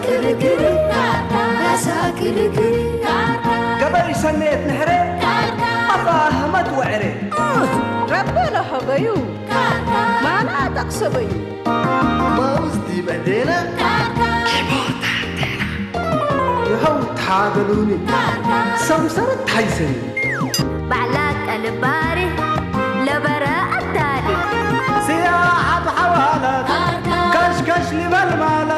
ክርክር ካርታ፣ ራሳ ክርክር ካርታ። ገበይ ሰነየት ንሕረ፣ ካርታ። ኣፋ ህመት ወዕረ። ረቢ ለሀበዩ፣ ካርታ። ማና ጠቕሰበዩ። ማውዝ ዲበ ዴና፣ ካርታ። ይኸው ታገሉኒ፣ ካርታ። ሰምሰረት ታይሰኒ። ባዕላ ቀልባሪ ለበረ ኣዳሊ። ስያ ኣብ ሓዋላት ከሽከሽ ሊበል ማላ።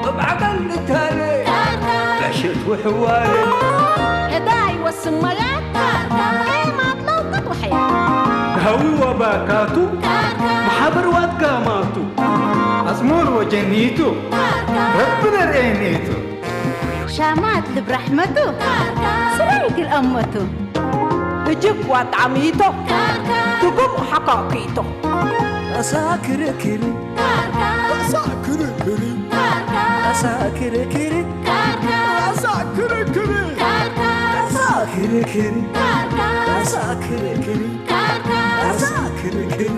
እብ ዓቐን ልታነ ዕሸት ውሕዋረ። ዕዳ ይወስን መያ። ኤማት ለውቀት ወሐያ። ሃዊ ወባካቱ። መሓብር ዋትጋማቱ። ኣጽሙር ወጀኒቱ። ረቢ ነርኤኒቱ። ሻማት ልብራሕመቱ። ስራይ ግልአመቱ። እጅግ ዋጣሚቶ። ትጉም ሓካኪቶ። ኣሳ ክርክሪ። ኣሳ ክርክሪ። ኣሳ ክርክሪ። ኣሳ ክርክሪ። ኣሳ ክርክሪ። ኣሳ ክርክሪ። ኣሳ ክርክሪ።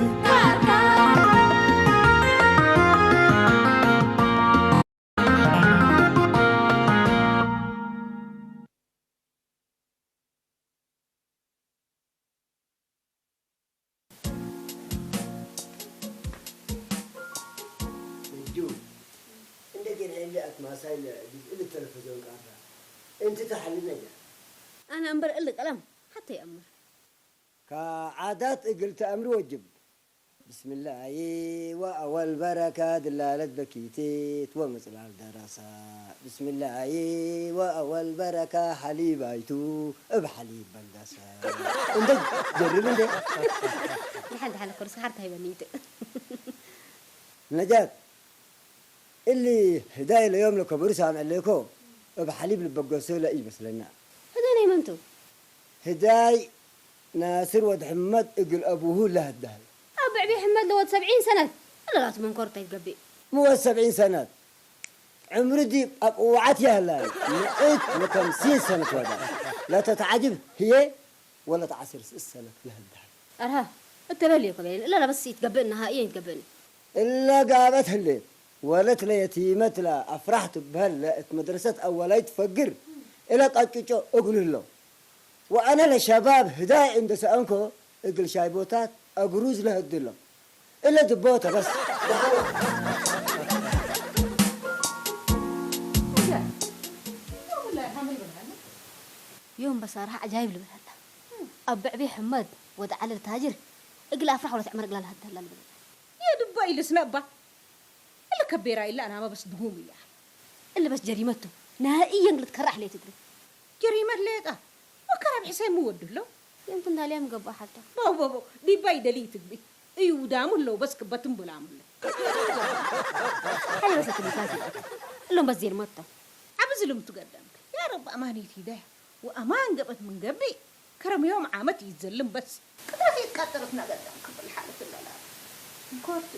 እጁ እንደገና ይለኣት ማሳይ ለዲብ እሊ ተለፈዞን ቃራ እንቲ ተሓሊ ነጃ። ኣነ እምበር እሊ ቀለም ሓተ ይኣምር። ከዓዳት እግል ተኣምሪ ወጅብ። ብስምላሂ ወአወል በረካ ድላለት በኪቴት ወምጽላል ደረሳ። ብስምላሂ ወአወል በረካ ሓሊብ ኣይቱ እብ ሓሊብ በልደሰ። እንደ ጀርብ እንደ። ድሓን ድሓን እኮ ንስኻ ሓርታ ሂበኒ ይትእ። ነጃት፣ እሊ ህዳይ ለዮም ለከበሩ ሳምዕ ለኮ እብ ሓሊብ ልበገሶ ለኢመስለና። ህዳይ ናይ መንቱ? ህዳይ ናስር ወድ ሕመድ እግል አቡሁ ለሀዳል። ኣብ ብዕቢ ሕመድ ለወድ ሰብዒን ሰነት እለ ላቱ መንኮር እንታይ ትገብእ? ምወድ ሰብዒን ሰነት ዕምሩ ዲብ አቅዋዓት ያህላል ምእት ወከምሲን ሰነት ወዳ። ለተተዓጅብ ህዬ ወለት ዓስር ስስ ሰነት ለህዳል። አርሃ እተለልዮ ከበይን እለ ለበስ ይትገብእና ሃ እየ ይትገብእኒ። እለ ጋበት ህሌት ወለት ለየቲመት ለአፍራህ ትበህል ለእት መድረሰት አወላይ ትፈግር እለ ቀጭጮ እግሉ ህለው። ወአነ ለሸባብ ህዳይ እንደ ሰአንኮ እግል ሻይቦታት አግሩዝ ለህድሎ። እለ ድቦተ በስ። ዮም በሳርሃ ዐጃይብ ልብል ሀላ። ኣብ ብዕቢ ሕመድ ወድ ዐሊ ልታጅር እግል አፍራሕ ወለት ዕመር እግላ ለሀድሀላ ልብል ሀላ። የድቦ ኢልስነ እባ። እለ ከቤራ ኢለ አናመ በስ ድጉም እያ። እለ በስ ጀሪመቱ ናህእየን ልትከራሕ ሌት እግሪ። ጀሪመት ሌጣ ወከራብ ሕሰይ ምወዱ ለው። የምኩን ዳልያ ምገባ ሓልታ። ቦ፣ ቦ፣ ቦ፣ ዲባይ ደሊ ትግቢ። እዩ ውዳሙ ለው በስ ክበትም ብላሙ ለው። ሓለ በስ ትሊታት ይላታ። እሎም በስ ዜርመቶ። ዓብ ዝልምቱ ገደምክ። ያ ረብ አማን ይትሂደ ወአማን ገበት ምን ገብእ። ከረም ዮም ዓመት ይዘልም በስ። ቅጥረት ይቃጠረት ናገዳም ክብል ሓለት እለላ። እንኮርት።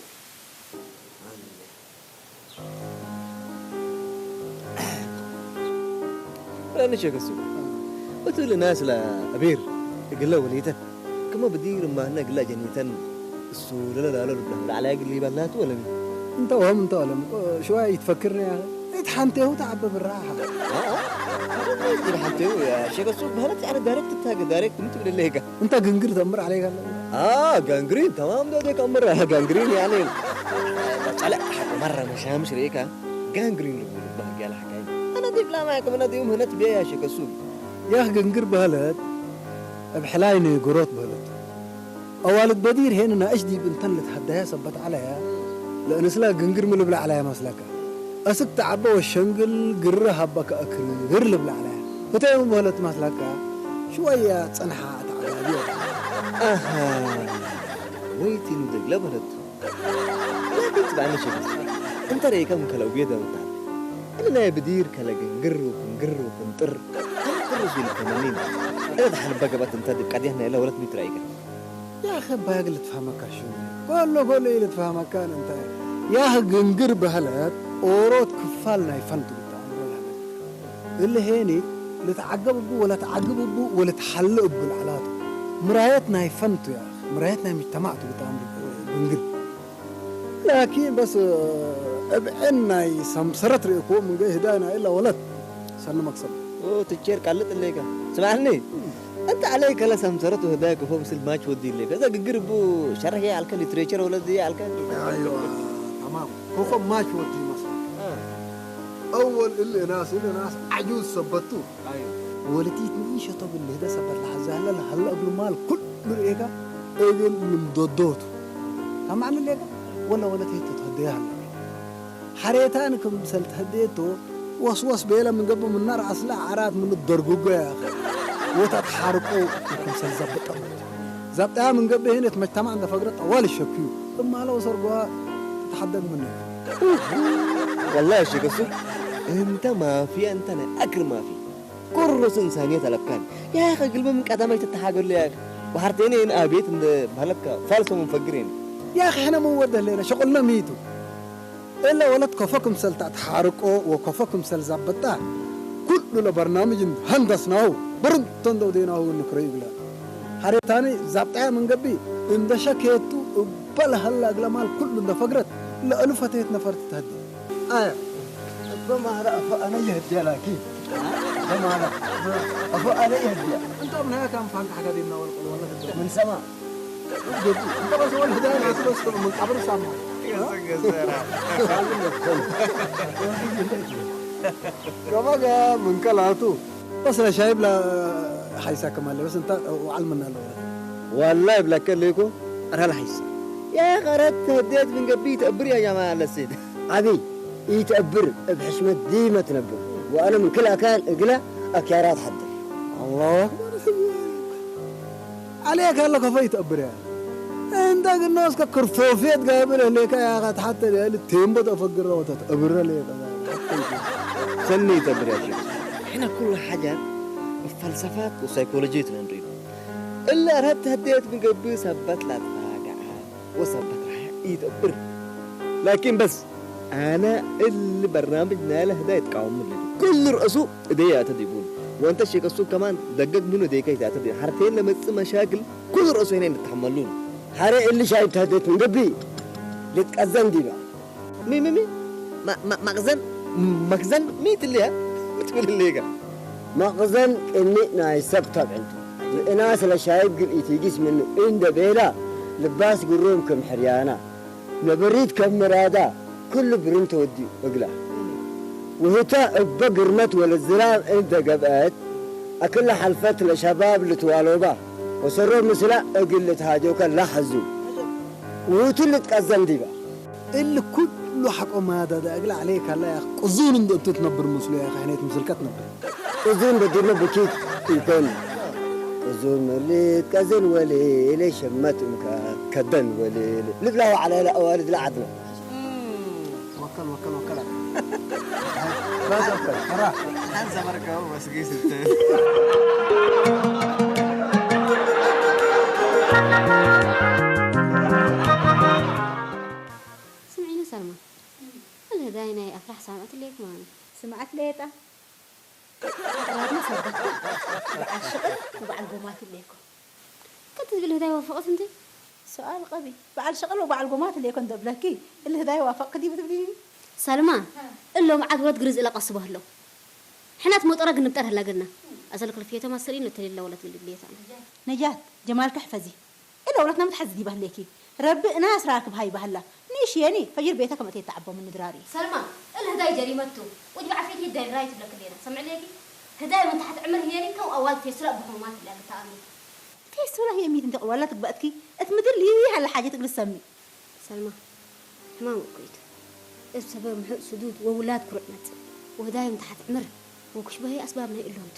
ረንሸ ከሱ። እቱ ልናስ ለአቤር እግለ ወሌተን። ክመ ብዲር እማነ እግለ ጀኒተን እሱ ለለላሎ ልብላ ለዓላይ እግል ይበላቱ ወለሚ። እንተ ወም እንተ ወለም፣ ሽዋ ይትፈክርኒ ያ። እት ሓንቴሁ ተዓበ ብራኻ። ዲብ ሓንቴሁ ያ ሸገሱ በህለት ያነ ዳይሬክት ታገ ዳይሬክት ምት ብለለይካ። እንተ ግንግር ተምር ዓለይካ። አ ጋንግሪን ተማም ዶ ደካ ምራ ጋንግሪን ያኔ ጸለ ሐቆ መራ መሻምሽ ሬካ ጋንግሪን ልቡ ልባህ ጋላ ሐካይ። አነ ዲብ ላማ ከመና ዲብ ምህነት ቢያ ያ ሸገሱ። ያኽ ግንግር በህለት እብ ሕላይ ንግሮት በህለት። አዋልድ በዲር ሄን ናእሽ ዲብ እንተን ልትሀደያ ሰበት ዐለያ፣ ለእንስላ ግንግር ሚ ልብላ ዐለያ መስለካ? አስክ ተዐበ ወሸንግል ግረ ሀበ ከአክርር ልብላ ዐለያ። ህተ ዮም በህለት መስለካ? ሽወያ ጽንሓ ተዐባቢ። አሃ፣ ወይቲኑ ደግለ በህለት። ላኪን ጽባሕ ነሸት እንተ ረኤካ ምን ከለ እጉየ ደምታ። እለ ናይ ብዲር ከለ ግንግር ወፍንግር ወፍንጥር። ፍንጥር ሱል ከመኒን። እለ ተሓልባ ገባት እንተ ድብ ቀድያህ ናይ ለወለት ሚት ረአይካ። ያኸ ባግ ልትፋመካ ሹ። ኮሎ ኮሎ ልትፋመካን እንተ። ያኸ ግንግር በህለት ኦሮት ክፋል ናይ ፈንቱ ብታ። እለ ሄኒ ልትዓገብ እቡ ወለትዓግብ እቡ ወለትሓለ እቡ ለዓላቱ። مراية ناي فنتو يا أخي، مراية ناي مجتمعتو بتاع بنقل. لكن بس، آه، ابعن ناي سمسرت ريكو من جهة هدايا ناي إلا ولد. سنة مكسب. أوه، تشير قالت الليكا. سمعني. أنت عليك لا سمسرت وهدايا كفو بس الماتش ودي الليكا. إذا قربو شرح يا علكا، ليتريتشر ولا دي علكا. أيوة، تمام. كفو ماتش ودي مثلًا. آه. أول اللي ناس، اللي ناس عجوز ثبتوه. أيوة. ወለቲት ንእሸቶ ብልህ ደሰበት ለሐዛለ ለሀለ እግሉ ማል ኩሉ ርኤጋ እግል ንምደዶቱ። ካብ ማዕነ ሌጋ ወለ ወለት ሄቶ ተህደያ ሀለ። ሐሬታን ክምሰል ተህደየቶ ወስወስ ቤለ ምን ገብእ ምናር አስላ ዓራት ምን ደርጉጎ ያኸ። ወተትሓርቆ ክምሰል ዘብጠ። ዘብጠያ ምን ገብእ ሄነት መጅተማዕ እንደ ፈግረ ጠዋል ይሸክዩ። እማለ ወሰርጓ ተሓደግ ምን። والله يا شيخ السوق، انت مافيا، انت اكل مافيا. كرس انسانية لبكان. يا اخي قلبه من قدمي تتحاقر لي يا اخي. وحرتين ان ابيت ان بهلك فالصو منفقرين. يا اخي احنا مو وده لنا شغلنا ميتو. الا ولد كفكم سلطة تحارقو وكفكم سلزبطة. كل لبرنامج هندسناه برنتون دو ديناه نكري بلا. ሐሬታኒ ዛብጣያ ምን ገቢ እንደ ሸኬቱ እበል ሀላ እግለ ማል ኩሉ እንደ ፈግረት ለእሉ ፈተየት ነፈር ትተህዲ። አያ እበ ማራ አፎ አነ የህድያ ላኪ። እበ ማራ አፎ አነ የህድያ። እንቶም ናይ ካም ፋንካ ሐጋ ዲና ወልቆል ወላ ምን ሰማ። እንተ በስ ወል ህዳይ ናቱ በስ ምን ቀብር ሳማ። ከማጋ ምን ከላቱ። بس لا شايب لا حيسا كمان بس انت وعلمنا له. والله بلا كليكو راه الحيسا. يا غرت هديت من قبي تأبر يا جماعة لسيد. عبي يتأبر بحشمة ديما تنبر. وأنا من كل أكان إقلا أكيارات حدر. الله أكبر. عليك هلا كفاية أبر يا. عندك الناس ككرفوفيت قابل هليك يا أخي حتى اللي تيمبت أفقر وتتأبر ليك. سني تأبر يا شيخ. احنا كل حاجة فلسفات وسيكولوجية نريد. إلا رهت هديت من قبل سبت لا تراجع وسبت راح يدبر. لكن بس أنا اللي برنامج ناله هدا يتقاوم من كل رأسه دي يعتدي يقول. وأنت الشيخ السوق كمان دقق منه دي كي تعتدي. حرفيًا لما تصير مشاكل كل رأسه هنا يتحملون. حري اللي شايف تهديت من قبلي. لتقزم دي بقى. مي، مي، مي. ما، ما، مخزن، مخزن، ميت اللي ها؟ بتقول اللي قال. مخزن إني ناي سب طبعًا. الناس اللي شايف قل إتيجيس منه إن دبيلا لباس قروم كم حريانا. نبريد كم مرادا كل برنت ودي أقلا. وهتا أبا قرمت ولا الزلام إن دقبت أكل حلفت لشباب لتوالوبا وسرو مسلا أقل لتهاجوكا لا حزو. وهتو اللي تقزم ديبا. اللي كله حق ما هذا ده أقلع عليك الله يا أخي. قزون إن أنت تنبر مسلو يا أخي، حنيت مسلكة تنبر. قزون بدينا بكيت يكون. قزون مليت قزن وليلي شمت مكا كدن وليلي. لبلا وعلى لا أوالد لا عدنا. وكل، وكل، وكل. ما تفكر، ترى. حنزة مركب بس قيس التاني. ስምዒኒ ሰልማ፣ እለ ህዳይ ናይ ኣፍራሕ ሰምዐት ለይክ ማኑ። ስምዐት ለየጣ? ኣፍራድና ሰበትካ በዓል ሽቕል ወበዓል ጎማት ለይኮ። ከትብል ህዳይ ወፈቐት እንዴ? ሰኣል ቀቢ። በዓል ሽቕል ወበዓል ጎማት ለይኮ እንደብለኪ፣ እለ ህዳይ ዋፈቕክ ዲ ብትብሊ? ሰልማ፣ እሎም ዓድ ወለት ግርዝ እለ ቀስቦ ህለው። ሕናት መጦራ ግንብጠር ህላ ገና። ኣሰል ክልፍየቶም ኣሰሪን ወተሌላ ወለት ግልብየታ። ነጃት፣ ጀማልካ ሕፈዚ። እለ ወለትና ምትሓዚ ዲባ ህሌኪ። ረቢ እናስ ራክብ ሃይ ባህላ። ንሽ የኒ ፈጅር ቤታ ከም እተይ ተዓቦ ምን ድራሪ። ሰልማ፣ እል ህዳይ ጀሪመቱ። ወጅብ ዓፊት ይዳይ ድራይ ትብለክ ሌና። ሰምዕ ሌኪ? ህዳይ ምን ታሕት ዕምር ህየኒ ከም ኣዋል ቴስላ ብኹማት ትብለክ ተኣሚ። ቴስላ ህየ ሚት እንተ ቅዋላ ትግባእትኪ። እት ምድር ልዩ ሃለ ሓጀት እግል ሰሚ። ሰልማ፣ ሕማም እኮ እዩ። እብ ሰበብ ምሑቕ ስዱድ ወውላድ ኩርዕ መጽእ። ወህዳይ ምን ታሕት ዕምር ወክሽበ ህየ ኣስባብ ናይ እሎምቱ።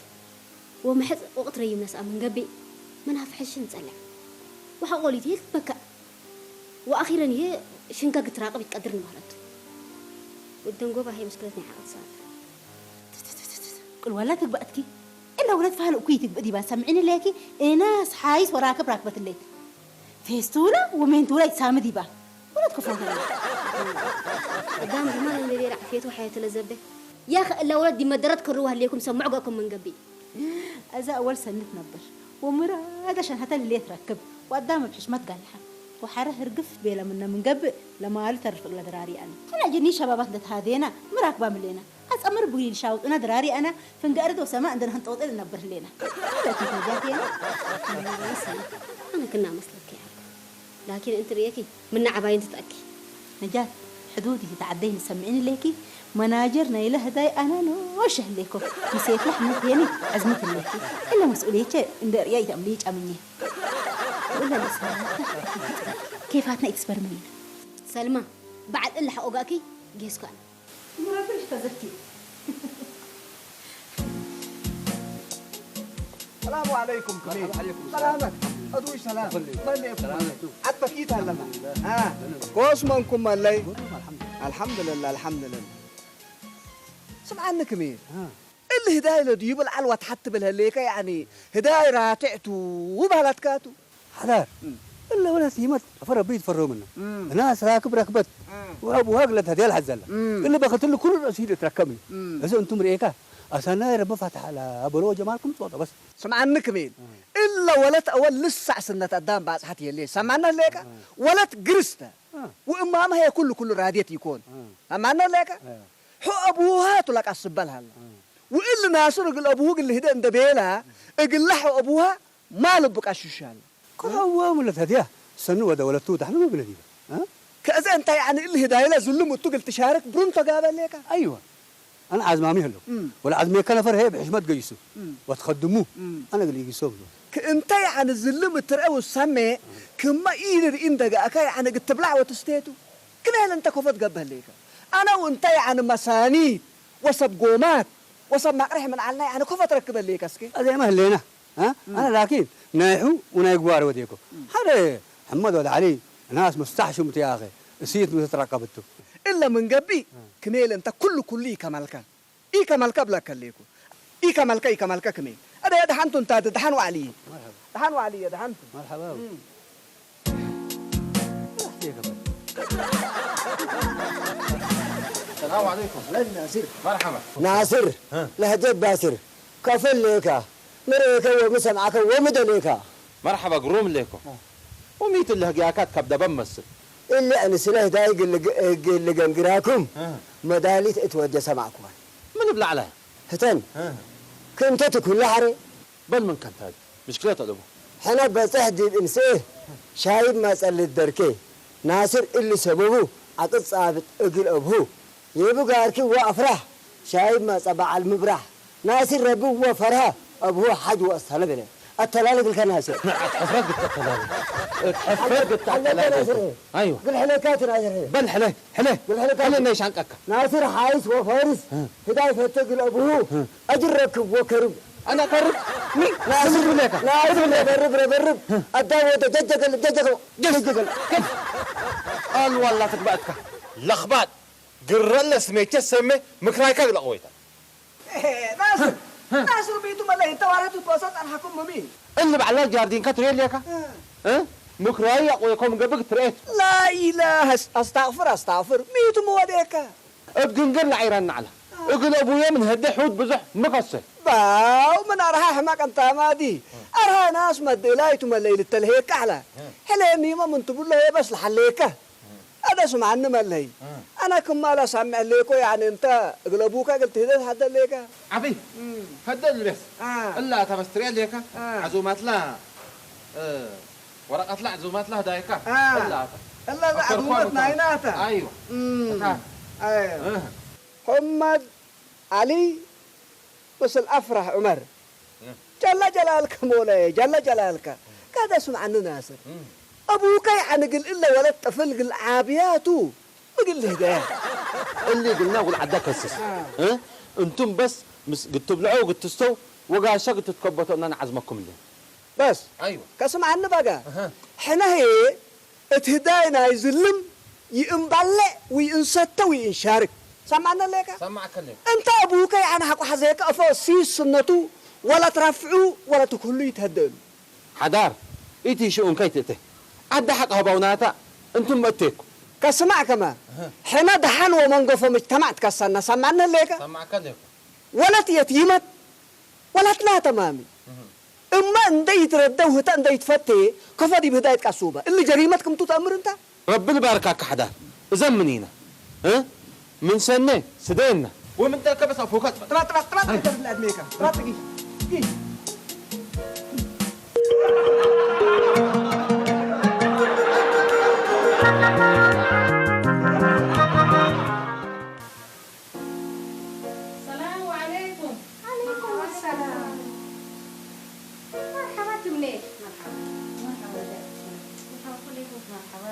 ወመሕጽ ወቅት ረይም ነስኣ ምን ገብእ፣ መናፍሕ ሽን ጸልዕ። ወሓቆሊት ህየ ትበከዕ። ወኣኺረን ህየ ሽንካ ክትራቅብ ይትቀድር ንባህለቱ። ወደንጎባ ህየ መስከለት ናይ ዓቐት ሰኣት። ቅልዋላ ትግባእትኪ። እላ ወለት ፋል እኩይ ትግብእ ዲባ ሰምዕኒ ለኪ፣ እናስ ሓይስ ወራክብ ራክበት ለይት። ፌስቱላ ወሜንቱላ ይትሳሚ ዲባ። ወለት ክፎታ። ቀዳም ድማ ለንደቤራ ዓፍየቱ ሓየቱ ለዘበ። ያኸ እላ ወለት ዲመደረት ከርዋ ህሌኩም ሰምዑ ገእኩም ምን ገብእ። እዛ እወል ሰኒ ትነብር። ومراد عشان هتل اللي تركب وقدام بحشمات قالحة. وحره هرقف بيلا منا من قبل لما قالوا ترفق لدراري أنا. حنا جني شبابات دتهادينا مراكبة ملينا. أسأمر بقول شاوط أنا دراري أنا فنقرد وسماء عندنا هنطوط لنا برلينا. هذا كيف جاتينا؟ أنا كنا مسلك يا لكن أنت ريكي من عباين تتأكي. نجاة، ሕዱድ እዩ ተዓደይ ንሰምዕኒ ኣለኪ። መናጀር ናይ ለህዳይ ኣነ ኖሽ ኣለኮ። ምሴት ለሕመት የኒ ዕዝምት ኣለኪ። እለ መስኡልየቸ እንደ ርያ ይተምሊ ጫምኘ። ወላ ለስመራ ኬፋትና ይትስበር ምኒና። ሰልማ በዓል እለ ሓቆጋኪ ጌስካን ምረብሽ ተዘኪ السلام عليكم كميل. سلامك. أدوي سلام. بلي أكم. عبك إيت هلما. ها. كوس منكم مالي. الحمد لله، الحمد لله. سمعني كميل. اللي هداي لدي يبل علوة حتى بالهليكة يعني هداي راتعتو وبهلاتكاتو. حذار. إلا ولا سيمت أفر بيت فرو منا. ناس راكب ركبت. وأبو هاق لتهدي الحزلة. اللي بخت له كل رأس هي تركبني. إذا أنتم ريكا. أسانا رب فتح على أبو جمالكم صوت بس. سمعنا كمين. إلا ولت أول لسه سنة الدم بعد حتى اللي سمعنا ليك. ولت قرسته. وإمام هي كل كل راديت يكون. سمعنا ليك. حو أبوها تلك السبل هلا. وإلا ناصر قل أبوه قل هدا إن دبيلا. قل له حو أبوها ما لبك أشوشان. كهوام ولا تهديه. سنو ودا ولا توت احنا ما بنديبه. ها؟ كأذا أنت يعني اللي هداية لا ظلم وتقل تشارك برون تقابل ليك. أيوة. أنا عزمامي هلو. ولا عزمي كان فرهي بحشمة قيسو. وتخدموه. أنا قال يقيسوه. كأنت يعني ظلم ترى والسمي كما إيدر إن دقا أكا يعني قد تبلع وتستيتو. كنا هل أنت كفت قبل ليك. أنا وأنت يعني مسانيد وسب قومات وسب مقرح من عنا يعني كفت ركب ليك أسكي. هذا ما هلينا. ها؟ أنا لكن نايحو ونايقوار وديكو. هذا حمد ولا علي ناس مستحشم يا أخي. نسيت متترقبتو. إلا من قبي كميل أنت كل كلي كمالك. إي كمالك بلا كليكو. إي كمالك إي كمالك كميل. هذا يا دحنتو أنت دحن وعلي. دحن وعلي يا دحنتو. مرحبا. السلام عليكم. أهلا ناصر. مرحبا. ناصر. لهجة باسر. كفل ليكا. مريكا ومسمعكا ومدليكا. مرحبا قروم ليكو. وميت اللي هقياكات كبدا بمسل. اللي أنا سله داي قل قل قنقراكم. مداليت اتوجه سمعكوان. من بلا عليها. هتن. كنت تكون لحري. بل من كنت هذه. مشكلة أبو. حنا بصح ديب إنسيه شايب ما صلي الدركي ناصر اللي سببه عقد صابت أقل أبوه يبو قاركي وأفرح شايب ما صبع المبرح ناصر ربي وفرها أبوه حج وأستلبنا التلالق الكناصر حفرق التلالق حفرق التلالق أيوة قل حلقات ناصر بل حلي حلي قل حلقات حلي نيش عنك ناصر حايس وفارس هداية فتقل أبوه أجرك وكرب أنا قرب مين؟ ناصر ليك ناصر ليك برب برب برب أداوة ججقل ججقل ججقل كيف؟ قال والله تقبعتك لخبات قرر لسميك السمي مكرايك أقلق ويتا ناصر ناصر بيتو ملاهي توارد وتوسط عن حكم ممي اللي بعلا جاردين كتري ليك ها؟ مكراي أقويكم قبل تريت لا إله أستغفر أستغفر ميتو موديك እብ ግንግር ለዐይረና ዐለ። እግል አቡዬ ምን ህዴ ሑድ ብዙሕ ሚ ከሴ። ባው ምን አርሃ ሕማቅ እንታማዲ አርሃ ናስ መድእላይቱ መለይል ተልሄካ ዐለ። ሕሌኒመ ምን ትብሎ ሄ በስ ለሐሌከ። አደ ስምዐኒ መለይ። አነ ክማ ለሳምዕ ሌኮ ያኒ እንተ እግል አቡከ እግል ትህደት ሐደ ሌከ። ዐቢ ፈደ ልቤስ እላ አታ በስ ትርኤ ሌከ። ዐዙማትላ ወረቀትላ ዕዙማትላ ህዳይካ እላ ኣታ እላ እዛ ዕዙመት ናይና ኣታ ኣይወ እታ ሕመድ ዓሊ ምስል ኣፍራሕ ዑመር ጀለ ጀላልከ ሞለየ ጀለ ጀላልከ ካደ ስምዓኒ ናስር ኣቡከ ይዓኒ ግል እለ ወለት ጠፍል ግል ዓብያቱ ምግል ህደያ እሊ ግልና ጉል ዓዳ ከስስ እንቱም በስ ምስ ግትብልዖ ግትስተው ወጋሻ ግትትከበቶ እና ንዓዝመኩም እለ بس أيوة كسمعنا بقى حنا هي اتهداينا يزلم ينبلع وينسته وينشارك سمعنا ليك سمعك ليك انت ابوك يعني حق حزيك افو سي سنته ولا ترفعوا ولا تكلوا يتهدل حدار ايتي شو انكيت اته عد حق هباوناتا انتم متيكم كسمع كما حنا دحن ومنقف مجتمع تكسرنا سمعنا ليك سمعك ليك ولت يتيمت ولت لا تمامي እማ እንደይትረደ ውህታ እንደይትፈቴ ከፈዲ ብህዳይት ቃሱበ እሊ ጀሪመት ክምቱ ተእምር እንታ ረብል ባርካ ካሕዳር እዘምን ኢና እ ምን ሰነ ስደየና ወምን ተከበሳ ፎካት ጥራት ጥራት ጥራት ጥራት ጥራት ጥራት ጥራት ጥራት ጥራት ሰላሙ ዓለይኩም። ዓለይኩም ሰላም። መርሓባ ትምኔ። መርሓባ። መርሓባ። መርሓባ። መርሓባ። መርሓባ።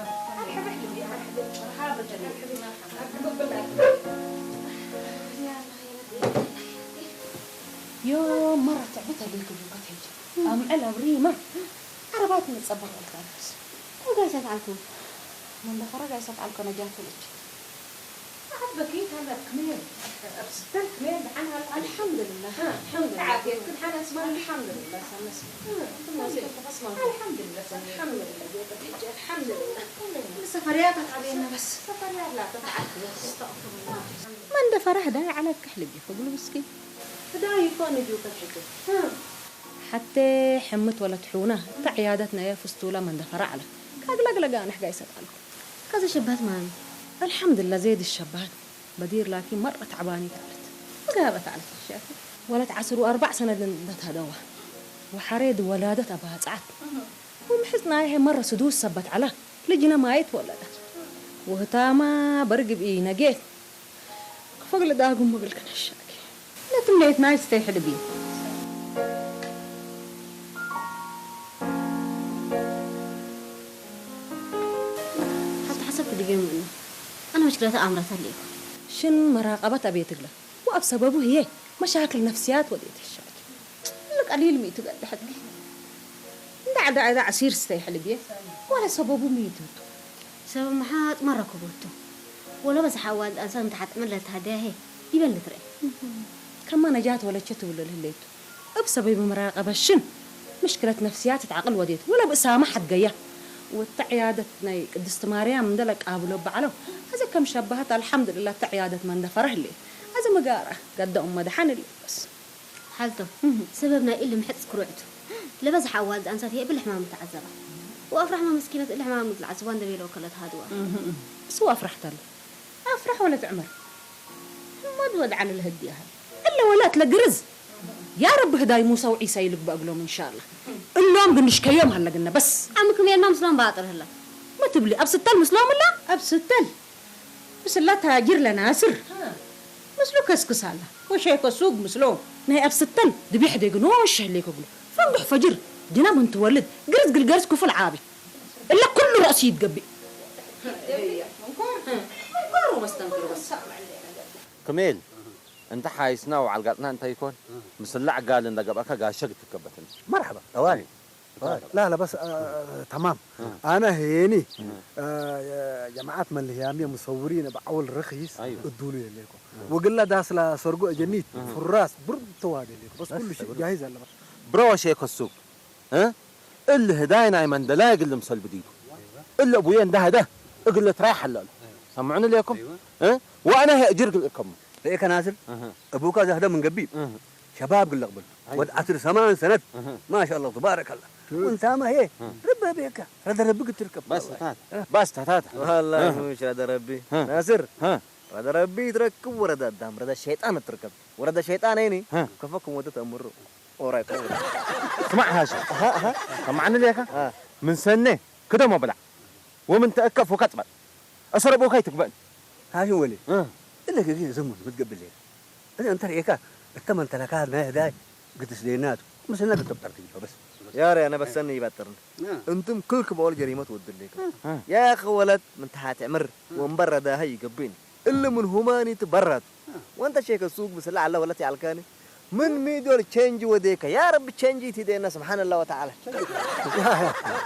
ዮ መራ ትዕብት ኣለይ ክብሉካ ትሕጂ ኣምዕል ኣብሪማ ዓረባት ንጸበቕ ወልቃንስ እንታይ ሰትዓልኩም መንደኸረ ጋይ ሰትዓልኮ ነጃት ወለች ኣበኪ ታላ ክሜን ኣብስተን ክሜን ብሓን ሃላ ኣልሓምዱሊላህ ኣልሓምዱሊላህ ዓብየት ክድሓን ኣስማ ኣልሓምዱሊላህ ሰመስ ኣልሓምዱሊላህ ኣልሓምዱሊላህ ሰፈርያታት ዓብየና በስ ሰፈርያ ላ ተተዓልኩ መንደፈራ ህዳይ ዓለብ ክሕልብ ይኸብሉ ምስኪን ህዳይ ይኮን እዩ ከትሕግዝ ሓቴ ሕምት ወለት ሑና እታ ዕያደት ናየ ፍስቱላ መንደፈራ ዓለ ካግላግለጋ ኣነሕጋ ይሰጣልኩ ከዚ ሽባት ማሚ ኣልሓምድላ ዘይድ ሸባት በዲር ላኪን መረ ተዕባኒት ዓለት ጋበት ዓለት ሻፊ ወለት ዓስሩ ኣርባዕ ሰነድን ደታደዋ ወሓሬድ ወላደት ኣባጻት ወምሕጽናይ መረ ስዱስ ሰበት ዓላ ልጅነ ማየት ወለደት ወህታማ በርግብ ነጌት ክፈግለ ዳጉም መግል ከነሻኪ ለትምኔት ናይ ስተይ ሕልቢ ሓንቲ ሓሰብቲ ድገምኒ ኣነ መሽክለታ ኣምራት ኣለይኩ ሽን መራቀበት ኣቤት እግለ ወኣብ ሰበቡ ህየ መሻክል ነፍስያት ወዴት ይሻኪ እሊ ቀሊል ሚእቲ ገድሐትኪ እንዳ ዕዳ ዕዳ ዓሲር ስተይ ሕልብየ ዋላ ሰበቡ ሚእቲ እቱ ሰበብ መሓጥ መረክቦ እቱ ወሎ በዝሓ ኣዋልድ ኣንሳ እንተሓጥመ ለተሃደያሄ ይበል ንትርኤ ከማ ነጃት ወለቸ ትብሎ ልህለይቱ እብ ሰበይ ብምራቀበ ሽን ምሽክለት ነፍስያት ትዓቅል ወዴት ወላ ብእሳማ ሓድገያ ወታ ዕያደት ናይ ቅድስቲ ማርያም እንደለ ቃብሎ በዓለው ኣዘ ከም ሸባሃት ኣልሓምዱልላ እታ ዕያደት መንደፈረ ህሌት ኣዘ መጋራ ገደኦም መድሓን ህሌት በስ ሓልቶ፣ ሰበብ ናይ እሊ ምሕጽ ክሩዕቱ። ለበዝሓ ኣዋልድ ኣንሳት የብል ሕማም ተዓዘባ። ወኣፍራሕማ መስኪነት እሊ ሕማም ዝዓዝባ እንደ ቤሎ ከለት ሃድዋ። እሱ ኣፍራሕተል ኣፍራሕ ወለት ዕመር ሕማድ ወድ ዓሊ ለህዲ ያህል እለ ወላት ለግርዝ ያ ረቢ ህዳይ ሙሳ ወዒሳ ይልግበ እግሎም እንሻላ እሎም ግንሽከዮም ሃለግነ በስ ዓሚ ክሜልና ምስሎም ባጥር ህላ መትብሊ ኣብ ስተል ምስሎም እላ ኣብ ስተል ምስላ ታጅር ለናስር ምስሉ ከስክስ ኣላ ወሻይ ከሱግ ምስሎ ናይ ኣብ ስተል ድቢሕ ደግ ኖሽ ህሌ ከብሎ ፈንዱሕ ፈጅር ድና ምንትወልድ ግርዝ ግልገርዝ ክፉል ዓቢ እለ ኩሉ ረእሲ ይትገቢ ክሜል እንተ ሓይስና ወዓል ጋጥና እንተ ይኮን ምስላ ዕጋል እንደ ገብኣካ ጋሸ ክትከበትን መርሓባ ጠዋኒ لا لا بس آه تمام انا هيني آه جماعات من الهيامية مصورين بعول رخيص أيوة. ادولي ليكم وقلنا داس لا سرقو اجنيت فراس برد توادي ليكم بس كل شيء جاهز هلا بس برو شيء كسوك ها ال هداي ناي من دلاي قل مسل بديدو ال ابويا انده ده اقل ترايح حلال سمعوني ليكم ها وانا هي اجرق لكم هيك ناصر ابوك هذا من قبيل شباب قل قبل ود عصر ثمان سنة ما شاء الله تبارك الله وانت ما هي ربها بيك هذا ربك تركب بس تات بس تات والله مش هذا ربي ناصر هذا ربي تركب ورد الدم رد الشيطان تركب ورد الشيطان عيني كفكم ودت امره اورايت سمع هاشم سمعني ليك من سنة كده ما بلع ومن تأكف وكتبت أسرب وكي تقبل هاشم ولي إلا كذي زمن متقبل لي أنا أنت ريكا الثمن تلكات ما يداي قد سدينات مسنا قد تبطر تجيبها بس يا ري أنا بس أني يبطرني أنتم كلكم بقول جريمة ود ليك يا أخي ولد من تحت عمر ومبرد هاي يقبين እሊ ምን ሁማኒ ትበራቱ ወንተ ሼክ ሱቅ ብስላ ዓላ ወለት ያልካኒ ምን ሚዶል ቼንጅ ወዴከ ያ ረቢ ቼንጅ ይትዴና ስብሓን ላ ወተዓላ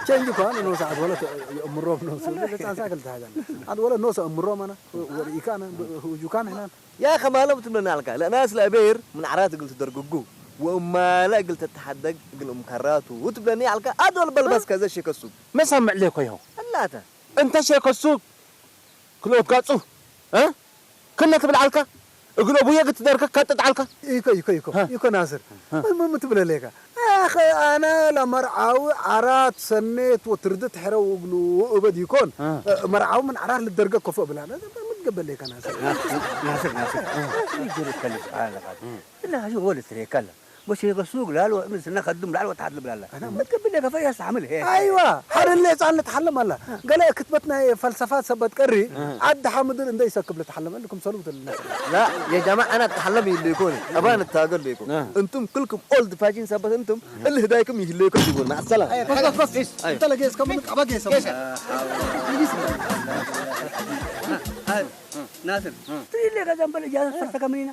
ቼንጅ እኮ ኣነ ኖስ ዓድ ወለት የእምሮም ኖስ ጻንሳ ክልተ ሃገር ዓድ ወለት ኖስ እምሮም ኣና ወርኢካ ኣና ሁጁካን ሕናን ያ ከማለ ብትብለኒ ኣልካ ለእናስ ለእቤር ምን ዓራት እግል ትደርግጉ ወእማለ እግል ተተሓደግ እግል እምከራቱ ትብለኒ ኣልካ ኣድ ወለ በልባስ ከዘ ሼክ ሱቅ መሳምዕ ሌኮ ይኸው ኣላተ እንተ ሼክ ሱቅ ክልኦት ጋጹ እ ክነ ትብል ዓልካ እግል ኣቡየ ግትደርከ ከጥጥ ዓልካ ኢኮ ኢኮ ኢኮ ኢኮ ናስር ምን ትብለ ሌካ أخي، أنا لمرعاوي عرات سنيت وتردت حرو وقلو أبد يكون. آه. أه، مرعاوي من عرات للدرجة كفو بلا. لا، لا، ما تقبل لك أنا. ناصر، ناصر، ناصر. آه. شو يجري يتكلم سبحان الله العظيم؟ لا، شو هو اللي تريكلا؟ بس هي قصوق لا، لو من سنة خدم لا، لو تحت بلا لا. أنا ما تقبل لك فيا استعمل هيك. أيوة، حر اللي صار نتحلم الله. قال لك كتبتنا فلسفات سبت قري. آه. عد حامد اللي عنده يسكب لتحلم. عندكم صلوة الناس. لا، يا جماعة، أنا أتحلم اللي يكون. أبان التاجر اللي يكون. آه. أنتم كلكم أولد فاشين سبت أنتم. الهدايكم يهليكم يقول مع السلامة. أيوة، بس، بس، بس. أيوة. أنت لقيس كم منك أبقى يسمع. آه، آه. ناصر، تقول لي غزال بلد جاهز فرصة كاملين.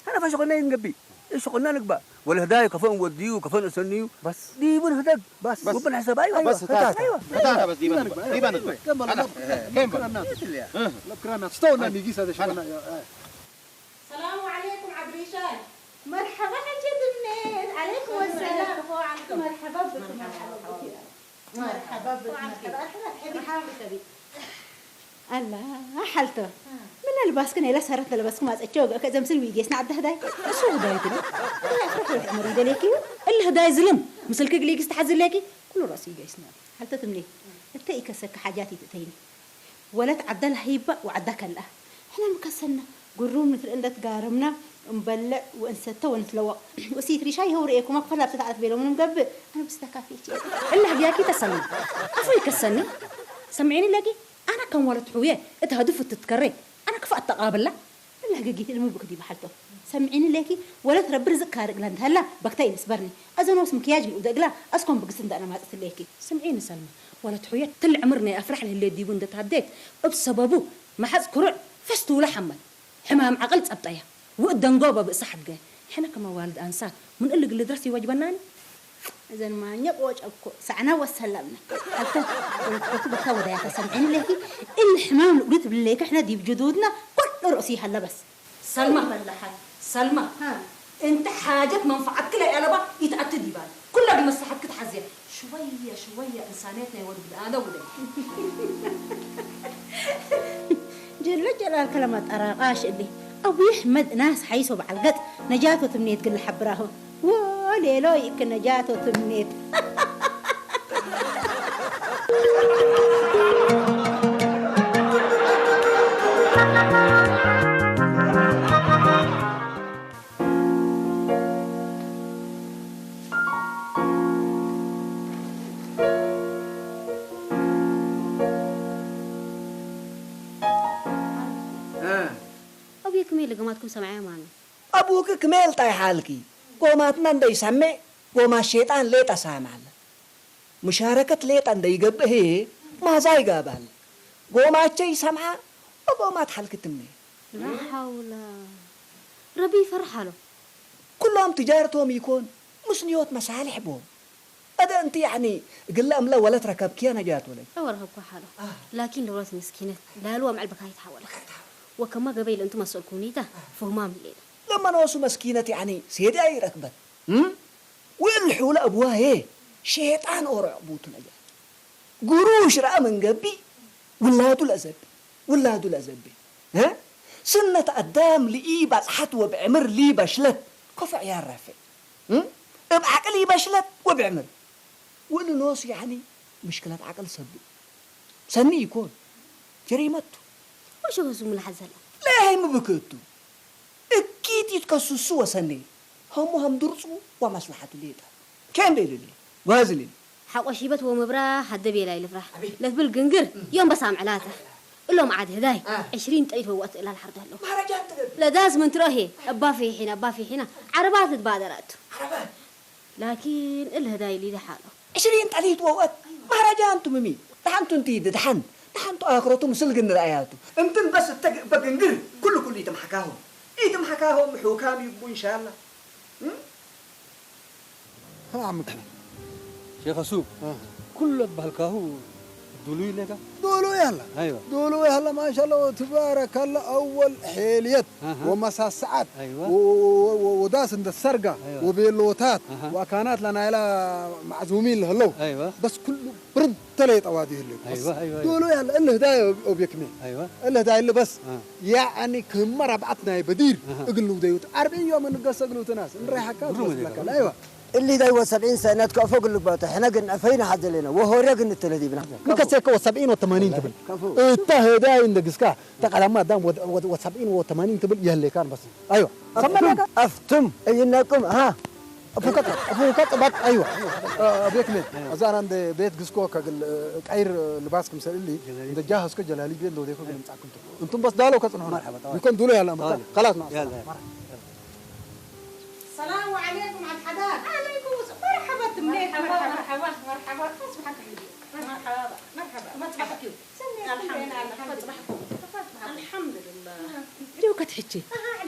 أنا فاش قلنا ينقبي. إيش قلنا نقبى؟ والهدايا كفن وديو، كفن أسنيو. بس. ديبون هدق. بس. وبن حساب، أيوة. بس هتاتا. أيوة. هتاتا بس ديبان نقبى. ديبان نقبى. كم بلا؟ كم بلا؟ لا، كرامات. استونا نيجي سادة شغلنا. السلام عليكم عبريشان. مرحبا حجة النيل. عليكم السلام. مرحبا بكم، مرحبا بكم. مرحبا بك، مرحبا. أهلا، تحبي؟ مرحبا بك، أبي. الله، حالته. من الباس كنا إلى سهرة الباس كما أتشوق كذا مثل ويجيسنا عبد هداي. شو هداي تلو؟ لا، أفرح لك عمري ده ليكي. اللي هداي ظلم. مثل كي ليكي استحز ليكي. كل راسي جيسنا. حالته تملي. التأي كسك حاجاتي تتين. ወለት ዐደ ለሀይበ ወዐደ ከልአ። ሕነ ምከሰነ ግሩም ንትርእ እንደ ትጋረምነ እንበልዕ ወእንሰተ ወንትለወቅ። ወሲት ሪሻይ ይሀው ርኤኩም አክፈል ላብሰት ዐለት ቤሎምን እንገብእ። አነ ብስተካፊ እቼ። እለ ህግያኪ ተሰልመ። አፎ ይከሰኒ። ሰምዒኒ ለኪ አነ ከም ወለት ሕውየ እት ሀዱፍ ትትከሬ። አነ ክፋ አተቃብላ። እለ ህገጊት እልሚ ብክዲ በሐልቶ። ሰምዒኒ ሌኪ፣ ወለት ረቢ ርዝቅ ካርቅ ለንተህላ፣ በክታ ኢንስበርኒ። አዘኖስ ምክያጅ ልኡደ እግላ፣ አስኮን ብግስት እንተ አነ ማጽት ሌኪ። ስምዒኒ ሰልማ፣ ወለት ሑየት ትል ዕምር ናይ አፍራሕ ለህሌ ዲቡ እንደ ታዴት፣ እብ ሰበቡ መሐጽ ኩሩዕ ፈስቱለ ሐመል። ሕማም ዐቅል ጸብጠያ፣ ውእት ደንጎበ ብእሰ ሐድገ። ሕነ ከመ ዋልድ አንሳት፣ ምን እሊ ግል ድረስ ይወጅበናኒ? እዘን ማኘ ቆጨኮ ሰዕና ወሰለምነ። ሐልተ ወንኮቱ በታ ወዳያታ ሰምዕኒ ለኪ እሊ ሕማም ንኡሪ ትብሊ ለኪ ሕነ ዲብ ጅዱድና ኩሉ ርእሲ ይሀለ በስ። ሰልማ ፈለሐት ሰልማ። ሀ። እንቲ ሓጀት መንፈዓትኪ ለይአለባ ኢትአቲ ዲባል። ኩላ ዲብ መስለሐትኪ ትሓዝያ። ሽወየ ሽወየ እንሳንየት ናይ ወድ ብድኣነ ውደይ። ጀለ ጀላልከ ለመጠራቃሽ እሊ። አቡ የሕመድ እናስ ሐይሶ በዐል ገጽ ነጃቶ ትምኔት ግል ሐብራሁ። ወሌሎ ይእክ ነጃቶ ትምኔት። እ። አቡየ ክሜ ለገማትኩም ሰምዐ ማሚ። አቡኪ ክሜ ልጣይሓልኪ፣ ጎማትና እንደ ይሰሜዕ፣ ጎማ ሼጣን ሌጠ ሳምዓለ። ሙሻረከት ሌጠ እንደ ይገብእ ህዬ ማዛ ይጋባል። ጎማቼ ይሰምዓ ወጎማት ሐልኪ ትምኔ። ላሐውላ። ረቢ ይፈርሕ አሎ። ኩሎም ትጃርቶም ይኮን ምስንዮት መሳልሕ ቦም። እደ እንቲ ያዕኒ እግለ እምለ ወለት ረከብክየ ነጃት ወለይ። አወ ረከብኩ ሓሎ። አ። ላኪን ለወለት ምስኪነት ላልዋ ምዕል በካይት ሓወለ። ወከማ ገበይ ለእንቱ መሰልኩኒታ ፍህማም ሌለ። ለመኖሱ መስኪነት ያዕኒ ሴድያ ይረክበት። እም? ወእሊ ሕውለ እብዋዬ ሼጣን ኦሮ ዕቡቱ ነጃት። ጉሩሽ ረአ መንገቢ ውላዱ ለዘቢ፣ ውላዱ ለዘቢ። እ? ስነት አዳም ልኢባጽሐት ወብዕምር ሊበሽለት ኮፈዕ ያራፌ። እም? እብ ዐቅል ኢበሽለት ወብዕምር። ወእሊ ኖሱ ያዕኒ ምሽክለት ዐቅል ሰብእ። ሰኒ ኢኮን። ጀሪመቱ። ወሸበሱ ምን ሐዘለ? ለሀይ ምብክቱ። እኪት ይትከሱሱ ወሰኔ። ሀሙ ሀም ድርጹ ወመስለሐቱ ሌጠ። ኬን ቤልሊ። ዋዝሊ። ሐቆ ሺበት ወመብራ ሀደ ቤላይ ልፍራህ። አቤት። ለትብል ግንግር እም። ዮም በሳም ዕላተ። እሎም ዓድ ህዳይ አ። ዕሽሪን ጠይት ወወቅት እላል ሐርድ ህለው። ማረጃ ትብል። ለዳስ ምን ትረሄ እባ ፊሒና እባ ፊሒና ዓረባት ልትባደር አቱ። ዓረባት። ላኪን እል ህዳይ ሊደ ሓሎ። ዕሽሪን ጠሊት ወወት ማህረጃ እንቱምሚ። ደሓንቱ እንቲ ድድሓን፣ ደሓንቱ ኣኽረቱ ምስል ግን ረኣያቱ። እንትን በስ እተግ በግንግር ኩሉ ኩሉ ኢትምሓካሆም። ኢትምሓካሆም ሕውካም ይግቡ እንሻላ። እም? ها عم محمد. ሼኸ ሱብ፣ አህ። ኩሉ በህልካሁ ዱሉይ ኔጋ? ዱሉይ አላ። አይዋ። ዱሉይ አላ፣ ማሻአላ ወትባረከላ። አወል ሔልየት አሃ። ወመሳሰዓት አይዋ። ወ-፣ ወ-፣ ወ-፣ ወዳስ እንደ ሰርጋ አይዋ። ወቤሎታት አሃ። ወአካናት ለናይላ ማዕዙሚን ለህለው። አይዋ። በስ ኩሉ ብርንተ ለየጠዋዲ ህልዩ። አይዋ፣ አይዋ፣ አይዋ። ዱሉይ አላ፣ እልህ ዳይ ኦብ-፣ ኦብየክሜ። አይዋ። እልህ ዳይ እልህ በስ። አ። ያዕኒ ክመ ረብዓት ናይ በዲር አሃ። እግል ንውደዩት። አርብዒ ዮም እንገሰ እግል ውትናስ። እንራይ ሐካ ብሩም ትመስለካ። ኔጋ። አይዋ። اللي داي وسبعين سنة كفو قل لك باتا، احنا قلنا فينا حد لنا، وهو ريق نتلذي بنا. ምከሰከ ወሰብዒን ወተማኒን ትብል። እታ ህዳይ እንደግስካ፣ እታ ቀዳማ ኣዳም ወ-፣ ወ-፣ ወሰብዒን ወተማኒን ትብል የህሌካን በስ። ኣይዋ። ሰመለካ? أفتم، أينكم، ها؟ أفوكا، أفوكا تبات، أيوة. ቤት ነ፣ እዛ ናንደ ቤት ግስኮ ከግል፣ ቀይር ልባስ ክምሰል እሊ፣ እንደ ጃህ እስከ ጀላሊ ቤት ለወዴኮ ግን ምጻኩም ትኮ። እንቱም በስ ዳሎ ከጽንሑና። مرحبا، طبعا. يكون دولو يلا، مكان. خلاص، مع السلامة. مرحبا. السلام عليكم على الحداد. عليكم السلام. مرحبا، تمليك. مرحبا، مرحبا، مرحبا، مرحبا. أصبحك حلوة. مرحبا، مرحبا. ما تصبحك. الحمد لله. الحمد لله. ዲው ከትሕቺ?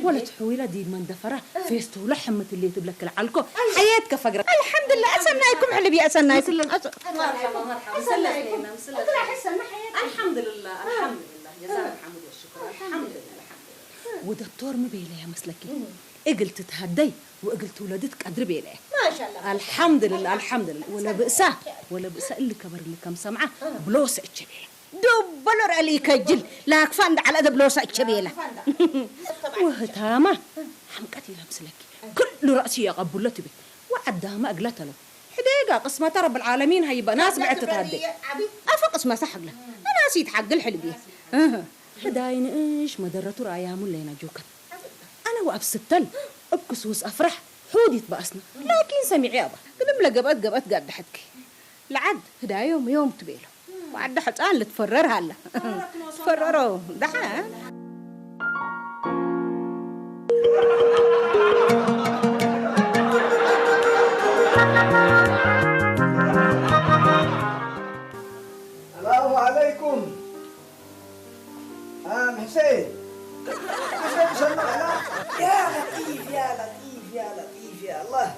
ወለት ሕዊላ ዲድ መንደፈራ ፌስቶላ ሕምትሌ ትብለክ ለዓልኮ። ሓየት ከፈግረ። الحمد لله. أسنايكم حلبي، أسنايكم. مرحبا، مرحبا. مسلسلنا، مسلسلنا. الحمد لله، الحمد لله. جزاك الحمد والشكر. الحمد لله، الحمد لله. ወደቶር ምቤለያ መስለኪ? እግል ትትሃደይ ወእግል ትውለድት ቀድሪ ቤለያ። ማሻላ። الحمد لله، الحمد لله. ወለ ብእሳ፣ ወለ ብእሳ እሊ ከበር እሊ ከም ሰምዓ ብሎሰ እቸ ቤላ። ዱበሎ ረሊ ከጅል ላክፋ እንደ ዓለ ብሎሰ እቸ ቤላ። ወህታማ ሓምቀት ኢላ ምስለኪ። ኩሉ ራእሲ የቐብሎ ትቤ። ወዓዳማ እግላ ተለው። ሕዴጋ ቅስመታ ረብ العالمين ሃይባ ናስ ብዕት ታደ። ኣፈ ቅስመታ ሓግላ። ኣናሲ ይትሓግል ሕልቢ። እህ። ሕዳይ ንእሽ መደረቱ ረኣያሙ ለይና ጆከት። ኣነ ወኣብ ስተል እብ ክሱስ ኣፍራሕ ሑድ ይትበኣስና። ላኪን ሰሚዐ ኣባ። ግድም ለገበአት ገበአት ጋር ደሐትኪ። ለዓድ ህዳዮም ዮም ትቤሎ። ወዓዲ ሕፃን ልትፈረር ሃላ። ትፈረሮ ደሓን። ሰላሙ ዓለይኩም። ኣም ሕሴን። ሕሴን ሰምዕ ኣላ። ያ ለጢፍ፣ ያ ለጢፍ፣ ያ ለጢፍ፣ ያ ኣላህ።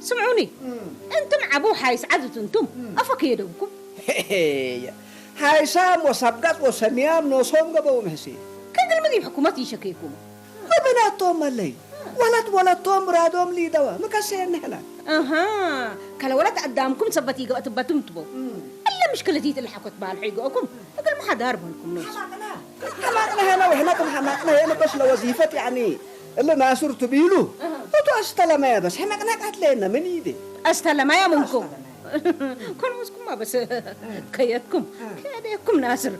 ስምዑኒ፣ እም። እንቱም ዓቡ ሓይስ ዓድት እንቱም፣ እም። ኣፈ ከየደብኩም። ሃይሳም ወሰብጋጽ ወሰሚያም ኖሶም ገበው ምህሲ። ከግል ምዚ ሕኩመት ይሸከይኩም። እብናቶም መለይ፣ ወለት ወለቶም ብራዶም ሊደወ፣ ምከሰየን ንሕና። ኣሃ፣ ከለ ወለት ኣዳምኩም ሰበት ይገበ ትበትም ትቦ። እም። እለ ምሽክለት ይትልሓኮት በሃል ሒገኦኩም፣ እግል መሓዳር በልኩም ኖስ። ሓማቅና፣ ሓማቅና ሄና ወሕና ከም ሓማቅና ሄነ በስ ለወዚፈት ያዕኒ፣ እለ ናስር ትቢሉ፣ እቱ ኣስተለመያ በስ፣ ሕመቅናቃት ለየነ ምን ይዴ? ኣስተለመያ ምንኩም። ኮኖስኩማ በስ፣ ከየትኩም፣ ከየደኩም ናስር።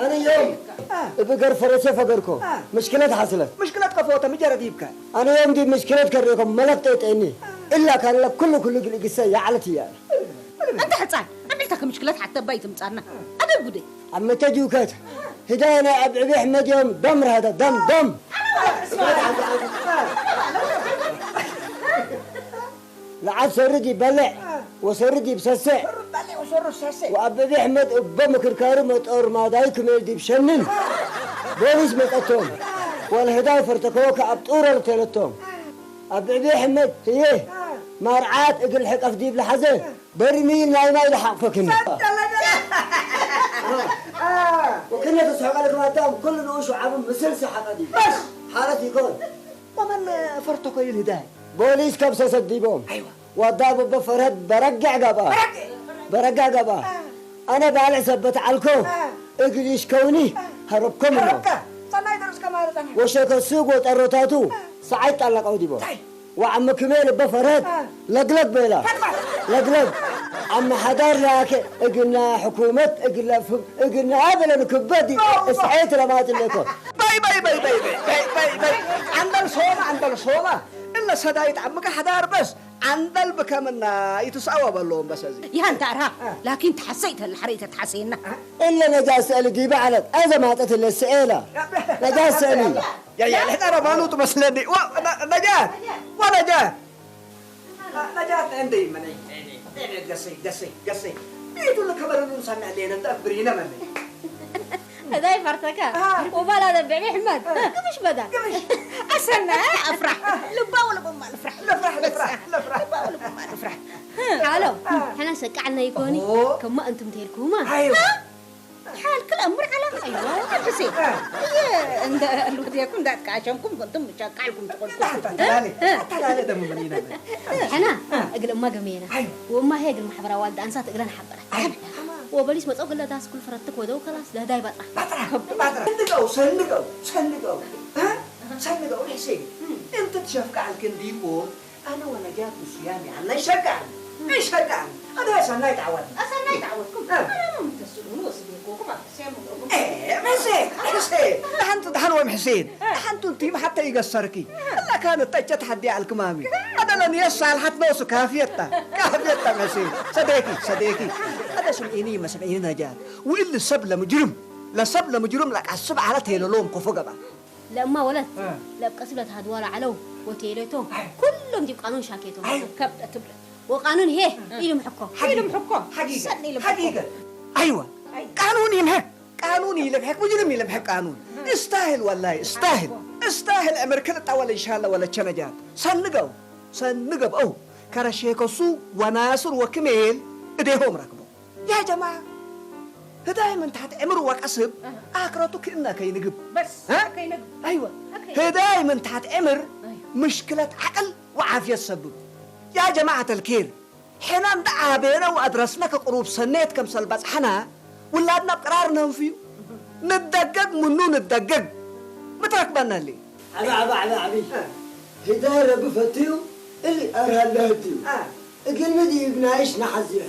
ኣነ ዮም እብ ገር ፈረሴ ፈገርኮ፣ ምሽክለት ሓስለት። ምሽክለት ከፎተ ምጀረ ዲብከ። ኣነ ዮም ዲብ ምሽክለት ከሬኮ መለክ ጤጤኒ። እላ ካለ ኩሉ ኩሉ ግል ግሰ ያዕለት እያ። እንተ ሕፃን፣ ኣቢልካ ከምሽክለት ሓተባ ይትምጻና። ኣደብ ጉደይ። ኣብ መተ ጅውከት፣ ህዳይ ናይ ኣብ ዕቤሕ መድዮም ደም ረሃደ፣ ደም፣ ደም። ለዓብ ሰሪ ዲብ በልዕ ወሰሪ ዲብ ሰስዕ ወኣበቢ ኣሕመድ እቦ ምክርካሩ መጦር ማዳይ ክሜል ዲብ ሸንን ቦሊስ መጸቶም። ወልህዳይ ፈርተከወ ከኣብ ጡረ ልተለቶም። ኣብ ብዕቢ ኣሕመድ ህዬ ማርዓት እግል ሕቀፍ ዲብ ለሓዘ በርሚል ናይ ማይ ለሓቕፈክኒ። ወክነ ተስሕቀ ለክም ኣዳም ኩሉ ንኡሽ ዓቡ ምስል ሰሓቀ ዲብ ሓረት ይኮን። ወመን ፈርተኮ ይልህዳይ ቦሊስ ከብሰ ሰዲቦም። ኣይዋ። ወዳ በበ ፈርሀት በረግዕ ገብአ። በረግዕ። በረግዕ ገብአ። አ። ኣነ ባልዕ ሰበት ዓልኮ አ። እግል ይሽከውኒ አ። ሀረብኮም እሞ። ሀረብካ። ሰናይ ደረስካ ማለት ኣነ። ወሸከ ሱግ ወጠሮታቱ አ። ሰዓይ ጣለቀው ዲቦ። ታይ። ወዓመ ክሜ ልበ ፈርሀት አ። ለግለግ ቤላ። ፈትፋት። ለግለግ። ዓመ ሓዳር ለያከ እግና ሕኩመት እግለ ፍም እግና በለን ክበድ ኦ፣ ኦ። እስዓየት ለማት ለኮ። በይ፣ በይ፣ በይ። ዓንደል ሶማ፣ ዓንደል ሶማ። እለ ሰዳይት ዓምከ ሓዳር በስ፣ ዓንደል ብከምና ይትስአወ በለዎም በሰ እዚ። ይሃንተ ኣርሃ፣ እ። ላኪን ተሓሰይተ ለሐረይተ ተሓሰየና። እ። እለ ነጃ ሰእሊ ዲበ ዐለት፣ ኣዘ ማጠት እለ ሰኤላ። ነጃ ሰእሊ። ያ፣ ያ፣ ለሕጠረ ማኑ ትመስለኒ። ወ-፣ ነ-፣ ነጃ፣ ወነጃ። ነጃት እንደ ይመነይ፣ ገሰይ፣ ገሰይ፣ ገሰይ። ቤቱ ለከበረሉ ንሳምዕ ሌነ እንደ ብሪነ መነይ። እዛ ይፈርተካ። አ። ወባላ ደበዒ ሕመድ። አ። ግምሽ በዳ። ግምሽ። ኣሰና ኣፍራሕ። ልባ ወለቦማ ልፍራሕ። ልፍራሕ፣ ልፍራሕ፣ ልፍራሕ። ልባ ወለቦማ ልፍራሕ። ሃሎ። አ። ሕና ሰቃዕና ይኮኒ። ኦ። ከማ እንቱም ተልኩማ። ኣይዋ። ሓል ክል ኣምር ዓላ። ኣይዋ። ኣድሴ። አ። እየ እንደ ልወድየኩም እንዳትቃሸምኩም ኮንቱም ሸቃልኩም ትኾንኩም። ኣታ ተላሊ። እ። ኣታ ተላሊ ደሞ መኒና። ሕና አ። እግል እማ ገመየና። ኣይ። ወማ ሄ እግል ማሕበራዊ ዋልዳ ኣንሳት እግለን ሓበራት። ኣይ። ወበሊስ መጸው ገለ ዳስ ኩል ፈረትክ ወደው ከላስ ለህዳይ ባጥራ። ባጥራ፣ ባጥራ። ሰንድቀው፣ ሰንድቀው፣ ሰንድቀው። እ? ሰንድቀው፣ ሕሴን። እንተ ትሸፍቃል ክንዲ ይኮን፣ ኣነ ወነጃት ምስያም ያና ይሸቃል። ይሸቃል። ኣነ ሰናይ ተዓወት። ኣሰናይ ተዓወትኩም። እ። ኣነ ምን ተስሉ ወስቤኮኩም ኣሰያም ወቁም። እ፣ ሕሴን፣ ሕሴን። ደሓንቱ፣ ደሓን ወም ሕሴን። ደሓንቱ እንቲም ሓተ ይገሰርኪ። ኣላ ካነ ጠጨት ሓዲ ኣልክማሚ። ኣደለን የሳል ሓት ነውሱ ካፍየታ። ካፍየታ ሕሴን። ሰደኪ፣ ሰደኪ። ኣደ ስምዒኒ መስምዒኒ ነጃት። ውእል ሰብ ለምጅርም። ለሰብ ለምጅርም ለቃስብ ዓለት የለሎም ኮፎ ገባ። ለእማ ወለት፣ እ። ለብቀስብ ለተሃድዋ ለዓለው፣ ወቴሌቶ፣ ኣይ። ኩሎም ዲብ ቃኑን ሻኬቶም። ኣይ። ከብደ ትብለ። ወቃኑን ሄ፣ እ። ኢሉ ምሕኮ። ሓጊገ። ኢሉ ምሕኮ። ሓጊገ። ሰኒ ኢሉ ምሕኮ። ሓጊገ። ኣይዋ። ኣይ። ቃኑን ይምሕክ። ቃኑን ይልምሕክ። ሙጅርም ይልምሕክ ቃኑን። እ። እስታህል ወላይ፣ እስታህል። ሓጊጎ። እስታህል ዕምር ክልጣ ወለ ኢንሻላ ወለ ቸነጃት። ሰንገው። ሰንገብ። ኦ፣ ከረሼከሱ ወናስር ወክሜል እዴሆም ረክቦ። ያ ጀማዓ፣ ህዳይ ምን ታሕት ዕምር ወቀስብ ኣክረቱ ክእና ከይንግብ። በስ፣ እ? ከይንግብ። ኣይወ፣ ኦኬ። ህዳይ ምን ታሕት ዕምር ኣይ። ምሽክለት ዓቅል ወዓፍየት ሰብብ። ያ ጀማዓት ኣልኬር፣ ሕና እንዳ ዓበየና ወኣድረስና ከቅሩብ ሰኔት ከምሰል በጽሐና፣ ውላድና ብቅራር ነንፍዩ። ንደገግ ምኑ ንደገግ። ምትረክበና ሊ። ዓቢ፣ ዓቢ፣ ዓቢ፣ ዓቢ። እ። ህዳይ ረቢ ፈትዩ፣ እሊ ኣርሃለ ህትዩ። እ። እግል ምድ ይብናይሽ ንሓዝዮ።